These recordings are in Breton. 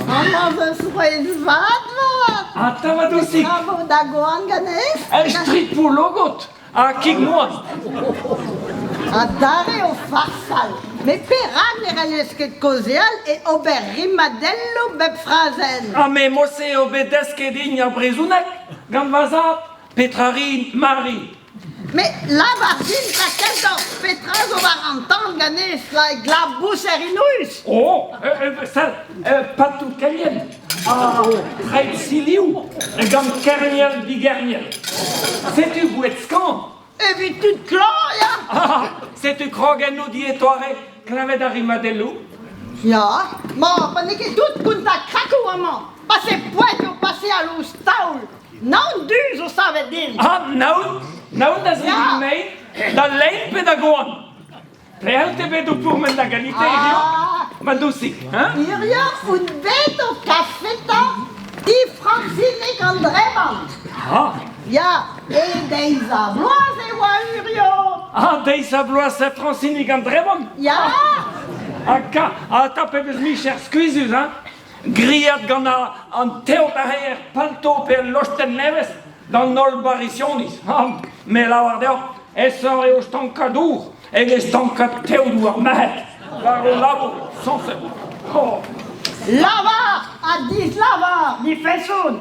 Amañ 'z eus c'hwezh vat 'vat. Ata va dousig. Petra 'vo da goan ganez? Ur stripoù logod ha kig moan. Adarre o farsal. Met perak ne c'hallez ket kaozeal e ober rimadelloù bep frazenn? Ha me mod-se eo bet desket din ar brezhoneg gant va zad. Petra 'rin, Mari? Met lavar din 'ta kentoc'h petra zo war an tan ganez like glabouser inouus? Oh, sell, patoù kelien ha treid siliv gant kerniel digerniel. Setu boued skañv. Evit tud klañv, ya? Ah, setu krog enno dietoare kleñved ar rimadelloù. Ya, ma, pa n'eo ket tout kontañ krakoù amañ. Pase poent eo paseal ouzh taol. Naon du zo savet din. Ah, naon? Naon da zebriñ mein, da lein pe da goan? Pelec'h eo bet o pourmen da galite hiziv? Ah. Ma dousig, hein? Hiziv on bet o kafeta ti Frañsinig an Drevan. Ah. Ya, e deiz-ha-bloaz e oa hiziv. Ah, deiz-ha-bloaz Frañsinig an Drevan? Ya. Ha, ha ta pebezh micher skuizhus, hein? Griat gant an teod a reer palto pe ul lostenn nevez d'an holl barrisioniz. Me lavar deoc'h, aesoc'h eo stankañ dour eget stankañ teodoù ar merc'hed war o labour sañset. Oh. Lavar ha dislavar difeson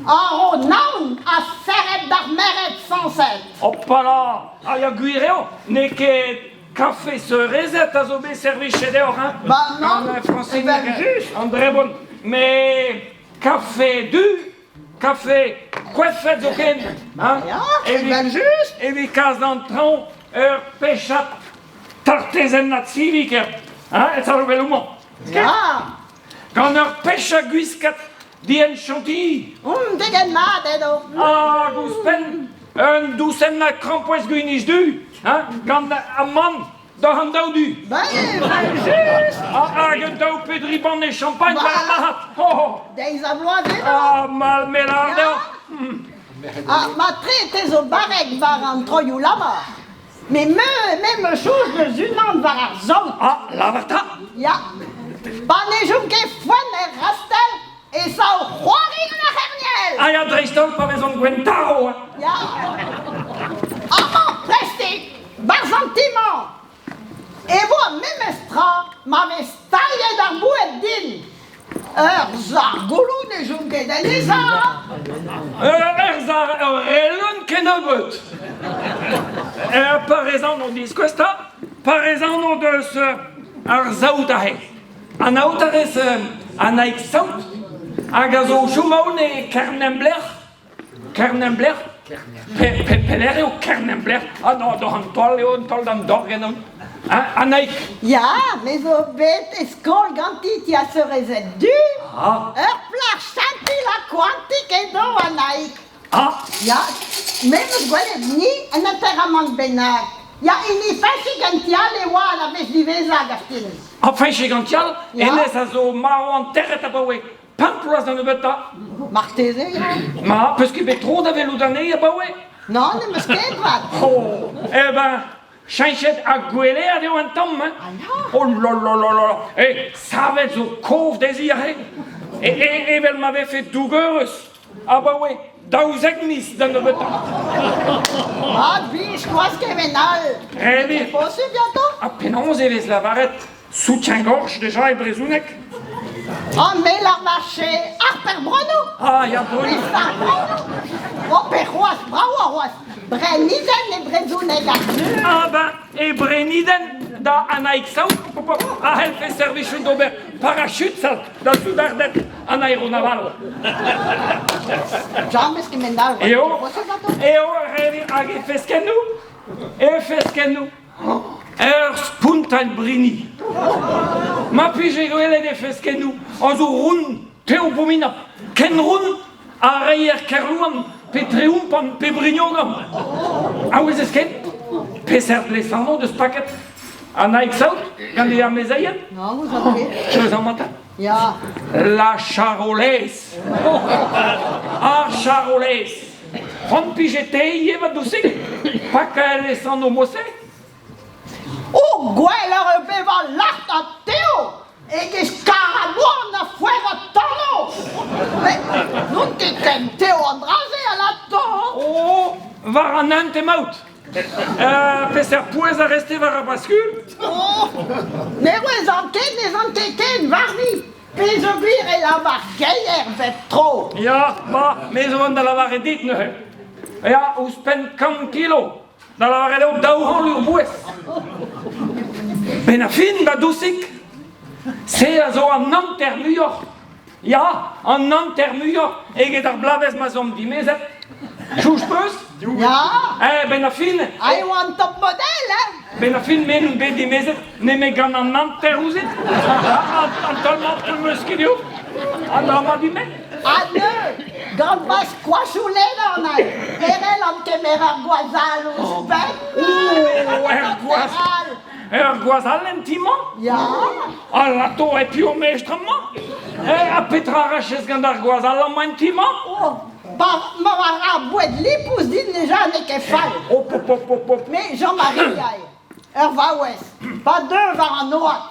a ro naon ha serret d'ar merc'hed sañset. Hopala! Ah ya gwir eo, n'eo ket Kafe seurezed a zo bet servichet deoc'h, hein? Ba nann, evel-just. An drebon. Met kafe du, kafe koefet zoken, hein? Ya, evel-just. Evit kas d'an traoñ ur pechad tartezennad sivik, hein? E zo vel homañ. Ya. Gant ur pechad gwiskat dienn chantilly. Hum, degen mat edo. Hag ouzhpenn un dousennad krampouezh gwinizh du, hein, gant amann doc'h an daou du. Ben, evel-just. Hag un daou pe dri banne champagn war ar marc'had. Oh, oh. Deiz ha bloaz edo. Ah, mal me lâr deoc'h. Ah, matre te zo barrek war an troioù lavar. Me me me 'meus soñj deus unan war ar saout. Ah, lavar 'ta. Ya. Pa ne chom ket foenn er rastell e sav c'hoari gant ar c'herniel. Ah ya, dreist-holl pa vezont gwenn-tarv. Hein. Ya. Amañ, prestik, 'barzh an ti-mañ. E vo ar memes tra ma vez staliet ar boued din. Ur sac'h-gouloù ne chom ket en e sav. Ur sac'h, ur relon kennebeut. Parrez anv diskouez 'ta. Parrez anv deus ar saout aze. Anaout a rez Anaig Saout hag a zo o chom aon e Kernemblec'h. Kernemblec'h Pelec'h eo Kernemblec'h Ah non, doc'h an taol eo, an taol d'an dorgenn on. Hein, Annaig Ya, me zo bet e skol ganti ti ar seurezed du. Ah. Ur plac'h chentil ha koantik edo Annaig. Ah. Ya, me 'meus gwelet ni un interamant bennak. Ya, hini Feñchig an Tial e oa la wech diwezhañ, gav din. Ha Feñchig an Tial, hennezh a zo marv anteret abaoe Pemp bloaz da nebeutañ. Marteze, ya. Ma, peus ket bet tro da welout anezhi abaoe? Non, n'em eus ket, 'vat. Oh, eh ben, cheñchet ha gweleat eo un tamm, hein. Ah ya Oh là là là là Eh, savet zo kof dezhi aze. E, e, evel ma vefe dougeurus abaoe 12 miz da nebeutañ. Ah, biskoazh kement all. Ret eo. Posubl bientôt Ha penaos e vez lavaret Soutien-gorge déjà e brezhoneg Ah, mel ar marché, ar perbronoù Ah, ya, bronoù. Ar bronoù Oh, pe c'hoazh, bravo c'hoazh Brenidenn e brezhoneg ar su Ah ben, e Brenidenn da Anaig Saout a c'hellfe servijout d'ober parachute da soudarded an aeronaval. James kement all. Eo, eo, hag e feskennoù, e feskennoù. Ur spontailh brini. Ma plije gwelet e feskennoù a zo round, tev bominapl, ken round ha reier Kerlouan pe Treoumpan pe Brignogan. A ouezez ket peseurt lesanv deus paket an aeg saout gant e amezeien? Non, vous ket. Cheus amañ 'ta. Ya. La Charolaise. Ar Charolaise. C'hoant 'pije te ivez, va dousig? Pakañ e lesanv mod-se? O, gwelloc'h eo bevañ lart ha tev eget karañ moan ha foerañ tanv. Met n'on ket ken tev an dra-se alato. Oh, war an hent emaout. Peseurt pouez a rez-te war ar baskul? Oh, ne ouezan ket ne zan ket ken warni. Peogwir e lavar geier bep tro. Ya, ma, me zo vont da lavaret dit neuze. Ya, ouzhpenn 100 kilo. Da lavaret eo 200 lur bouez. Benn ar fin, va dousig, se a zo an hanter muioc'h. Ya, an hanter muioc'h eget ar bloavezh ma'z omp dimezet. Soñj 'peus? Ya. Eh, benn ar fin. Ah, eo an top model, hein? Benn ar fin, me n'on bet dimezet nemet gant an hanter ouzhit. An taol-mañ 'meus ket eo. An dra-mañ din-me. Ha neuze, gant va skoazoù ledan, e c'hellan kemer ar gwaz all ouzhpenn. Oh, er gwaz, er gwaz all en ti-mañ? Ya. Alato, e piv mestr amañ? Eh, ha petra a rachez gant ar gwaz all amañ en ti-mañ? Oh, ba, ma war ar boued lipous din deja n'eo ket fall. Hop, hop, hop, hop, hop. Me, Jean-Marie, ur vaouez, pa deu war an oad,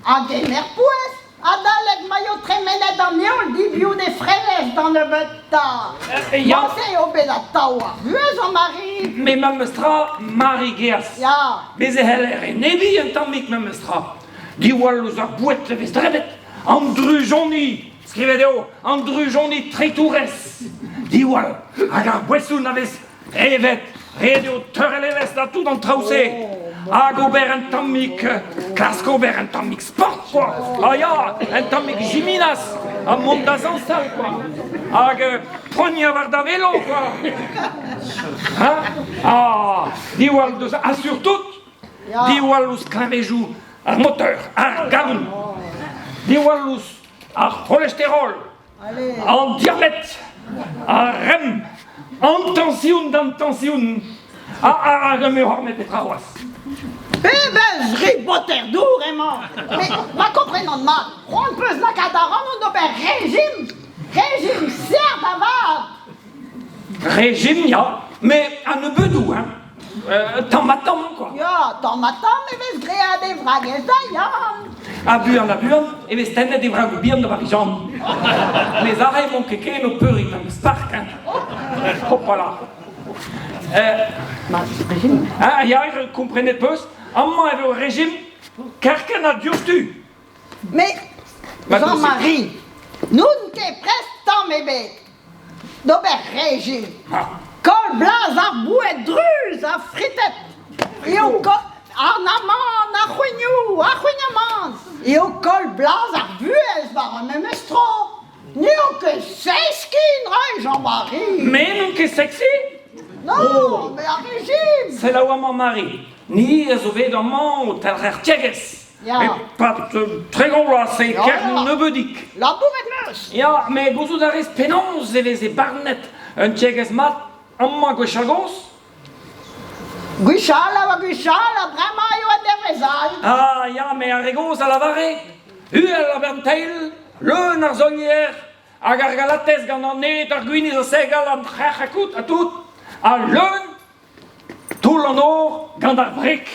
A gemer pouez adalek ma eo tremenet an heol divioù d'he frenez d'an nebeutañ. Ya. Morse eo bet atav ar vuhez, Jean-Marie. Me memes tra, Mari geaz. Ya. Bez e c'heller enebiñ un tammig memes tra. Diwall ouzh ar boued e vez drebet, an drujoni, skrivet eo, an drujoni treitourez. Diwall, hag ar boesoù na vez Evet, ret eo teurel evezh da tout an traoù-se. Hag ober un tammig, klask ober un tammig sport, quoi. Ah ya, un tammig jiminas, ha mont da zañsal, quoi. Hag poagnañ war da velo, quoi. Hein? Ah, diwall deus, ha surtout, diwall ouzh kleñvejoù ar moteur, ar galon. Diwall ouzh ar c'holesterol, An diabet, ar remm, an tañsion d'an tañsion, hag me oar-me petra c'hoazh. Pebezh riboter dour emañ! Met ma komprenan mat, c'hoant 'peus lakaat ac'hanon d'ober rejim? Rejim seurt avat! Rejim, ya, met a-nebeudoù, hein. Tamm-ha-tamm, quoi. Ya, tamm-ha-tamm e vez graet e vragez da Yann. Ha buan ha buan e vez tennet e vragoù bihan da Vari-Jean. Mes aze emaon ket ken o peuriñ gant spark, hein. Hopala. Ah, ya, komprenet 'peus, amañ e vo rejim kerkent ha diouzhtu. Mais, Jean-Marie, n'on ket prest tamm ebet d'ober rejim. Koll blaz ar boued druz ha fritet. Eo an amann, ar c'houignoù, ar c'houign-amann. Eo koll blaz ar vuhez war ar memes tro. N'eo ket seski rai, Jean-Marie. Me n'on ket sexy? Non, mais ar rejim. Selaou amañ, Marie. Ni a zo bet amañ o telc'her tiegezh. Ya. E-pad 30 vloaz e kern nebeudig. Labouret 'meus. Ya, met gouzout a rez penaos e veze barnet un tiegezh mat amañ gwechall-gozh? Gwechall a oa gwechall ha bremañ eo an devezh all. Ah ya, met ar re gozh a lavare uhel a bern teil, leun ar solier, hag ar galatez gant an ed, ar gwinizh, ar segal, an trec'h ha kout ha tout, ha leun Toull an nor gant ar brek.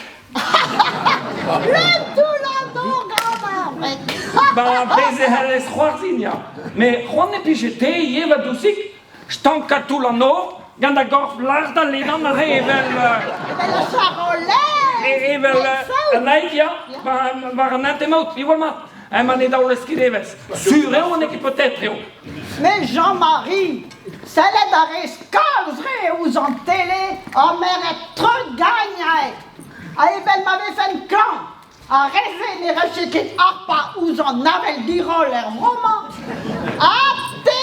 Leun toull an nor gant ar brek. Ba, bez e c'hellez c'hoarzhin, ya. Met c'hoant e pije te ivez, va dousig, stankañ toull an nor gant da gorf lart ha ledan aze evel... Evel ur charolez! Evel an aig, ya, war an hent emaout, diwall mat. Ma ne daolez ket evezh. Sur eo n'eo ket peut-être eo. Mais Jean-Marie, sellet a rez kalz re ouzh an tele ha merc'hed treut gagn aet. Ha evel ma vefen klañv, ar re-se ne rafe ket harpañ ouzh an avel diroll er vro-mañ. Ha te,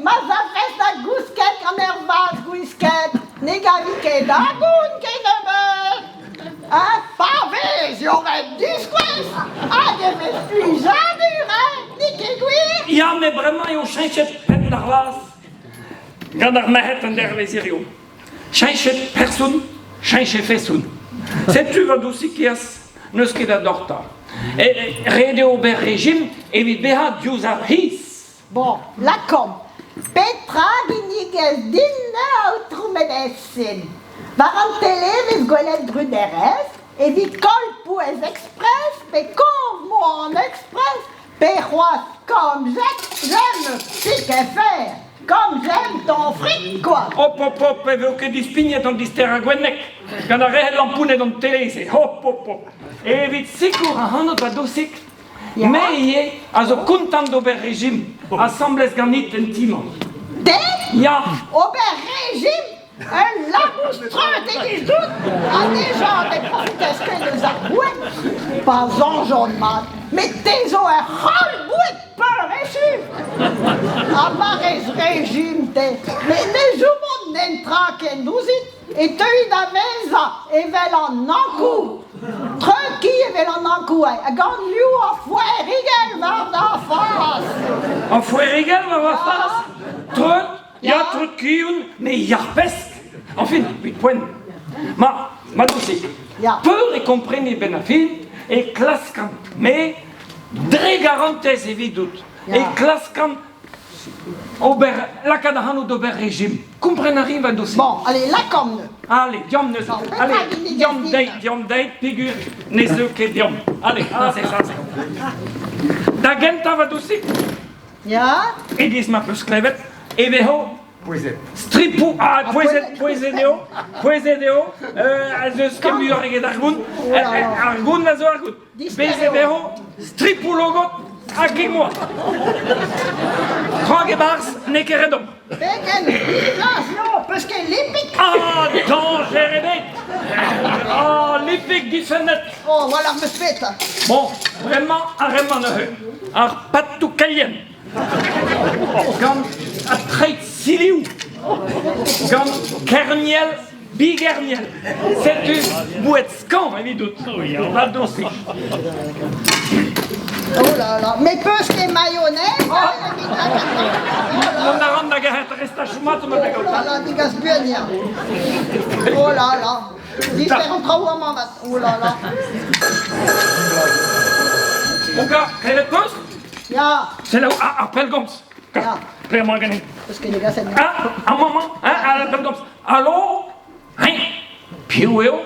ma 'z afes da gousket gant ur vazh gwisket, ne gavi ket agoun kennebeut. Ha pa vez eo ret diskouez hag e vez plijadur, hein, n'eo ket gwir? Ya, met bremañ eo cheñchet penn d'ar vazh gant ar merc'hed an dervezh hiziv. Cheñchet person, cheñchet feson. Setu va dousig kaezh, n'eus ket da dortañ. Ret eo ober rejim evit bezañ diouzh ar c'hiz. Bon, lakaomp. Petra ginnigez din, aotrou medesin? War an tele 'vez gwelet bruderezh evit koll pouez express pe korv moan express pe c'hoazh comme j'aime piquer fer comme j'aime ton fric quoi. Hop, hop, hop, e vo ket dispignet an disterañ gwenneg gant ar re lampouned an tele-se. Hop, hop, hop. Evit sikour ac'hanout va dousig, Me ivez a zo kontant d'ober rejim asambles ganit en ti-mañ. Te? Ya. Ober rejim? Ul labous treut egiz-out ha deja ne profitez ket eus ar boued. Pa soñjan mat, met te zo ur c'hall boued peurechu. Ha ma rez rejim te, met ne chomont netra ken ouzhit e teui da vezañ evel an Ankou. Treut-ki evel an Ankou ha gant liv ar foerigell war da fas. Ar foerigell war va fas? Treut? Ya, treut-ki on, me yac'h-pesk. Enfin, evit poent. Ma, ma dousig, peur e kompreni benn ar fin e klaskan me, dre garantez evidout, e klaskan Ober, lakaat ac'hanout d'ober rejim. Kompren a rin va doser. Bon, allez, lakaomp neuze. Allez, deomp neuze. Allez, deomp deit, deomp deit, peogwir ne zeu ket deomp. Allez, aze, aze. Da gentañ va dousig. Ya. E-giz ma peus klevet, e vezo Pouezet. Stripoù, ah, pouezet, pouezet eo, pouezet eo, ez eus ket muioc'h eget ar goun. Ar goun a zo ar goun. Bez' e vezo stripoù logod ha kig-moa. Krog e-barzh n'eo ket ret omp. Pegen dizas eo, peus ket lipig? Ah, dañjer ebet! Ah, lipig difennet! Oh, voilà, meus bet. Bon, bremañ ar re-mañ neuze. Ar patoù kelien. Gant ar treid siliv. Gant kerniel Bigerniel, setu boued skañv evidout. Va dousig. Oh là là, mais peus ket mayonnaise Mont a ran da gerc'hat restachoù mat ma da gaout. Oh là là, digas buan ya. Oh là là, dister an traoù amañ vat. Oh là là. Mon gars, klevet peus? Ya. Selaou ar pellgomz. Ya. Plemañ ganin. Peus ket degaset. Ah, amañ, amañ, ar pellgomz. Alo? Hein? Piv eo?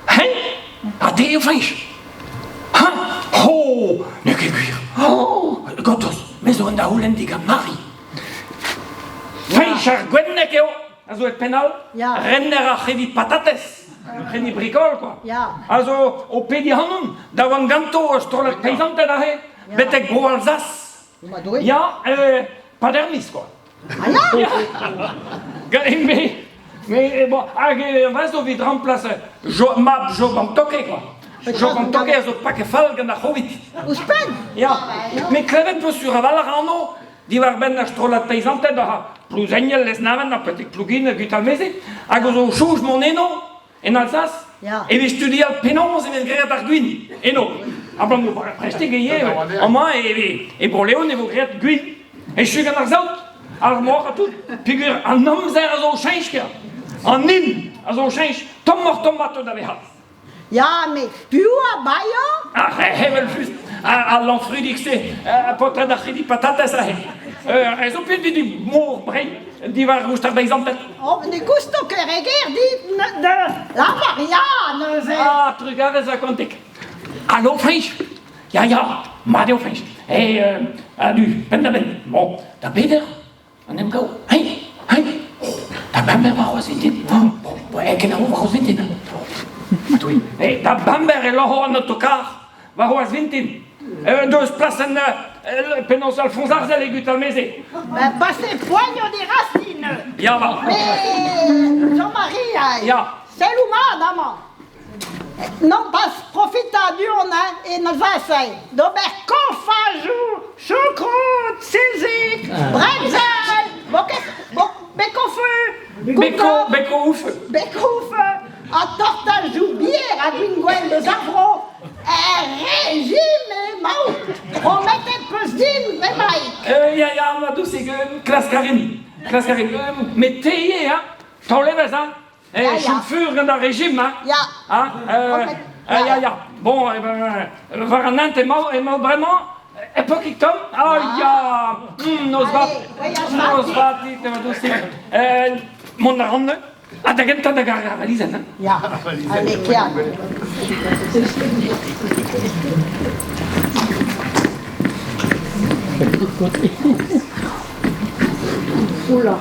Hein? Ha te eo Fañch? Hein? Oh, n'eo ket gwir. Oh, gortoz, me zo en da c'houlenn digant Mari. Fañch ar Gwenneg eo a zo e penn all, renner ar c'hrevi patatez, c'hrevi brikol, quoi. A zo o pediñ ac'hanon da oan ganto ur strollad peizanted aze, betek Bro-Alzas. Ya, padermis, quoi. Ah ya? Ya. Mais bon, hag va zo evit remplas jo, mab Job an Toke, quoi. Job an Toke a zo paket fall gant ar C'hovid. Ouzhpenn? Ya. Met klevet 'peus sur a-walc'h anv diwar-benn ar strollad peizanted a Plouzeniel, Lesneven, ha petek Plougin, Gwitalmeze, hag o zo soñj mont eno En Alsace e vez studial penaos e vez graet ar gwin eno. Abalamour prestik ivez, amañ e Bro-Leon e vo graet gwin. Echu gant ar saout, ar mor ha tout. Peogwir an amzer a zo o cheñch ker. An hin a zo o cheñch tommoc'h-tommañ teu da vezañ. Ya, met piv a baeo? Ar evel-just, al lanfrudig-se, paotred ar c'hredi patatez aze. Ez zo pinvidik mor Breizh diwar goust ar beizanted. Oh, ne gousto ket re ger dit de la Maria neuze. Ah, trugarez a Kontig. Alo, Fañch Ya, ya, mat eo Fañch. Eh, adu, penn-da-benn. Bon, da beder an emgav. Hein, hein. Oh, da bemper warc'hoazh vintin. Bon, eh, kenavo warc'hoazh vintin. Eh, da bemper e loc'ho an autocar warc'hoazh vintin. Deus plasenn penaos Alphonse Arzel e Gwitalmeze. Ben, passez poagno di racine. Ya, va. Mais Jean-Marie, Ya. selloù mat amañ. Non pas profitañ du-hont hein, en Alsace d'ober kofajoù, choucroute, silzig, bretzel, bekofeu, Beko, beko ouf. Bekofeu, ha tortajoù bier ha gwin gwenn deus ar vro. Er rejim emaout. Prometet 'peus din, bremaik. Ya, ya, ma dousig, klask a rin. Klask a rin. Met te ivez, hein? Taol evezh, hein? Eh, chom fur gant ar rejim, hein? Ya. Hein? Ya, ya. Bon, eh ben, war an hent emañ, emañ bremañ. E pokig tomm? Ah ya! Noz vat! Noz vat dit, dousig. Mont a ran neuze. Ha da gentañ da gargañ ar valizenn, hein? Ya, allez, kea. Oula.